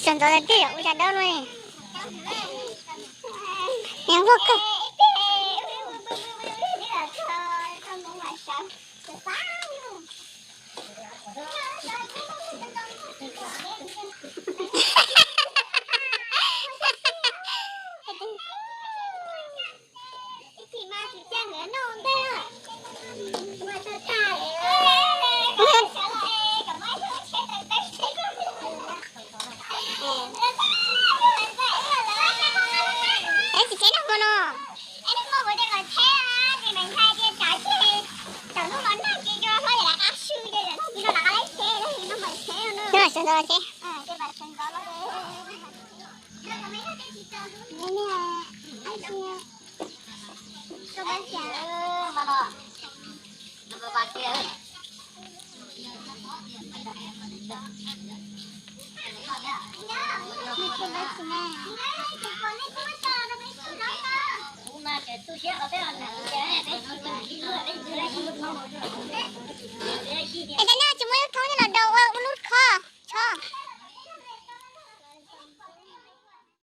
Sawv ntxov tiag, ua cas dawb luaj. Nws vuag kawg. Es tsis tsheb nag hmo no. Sawv ntxov los tsheb. Es cov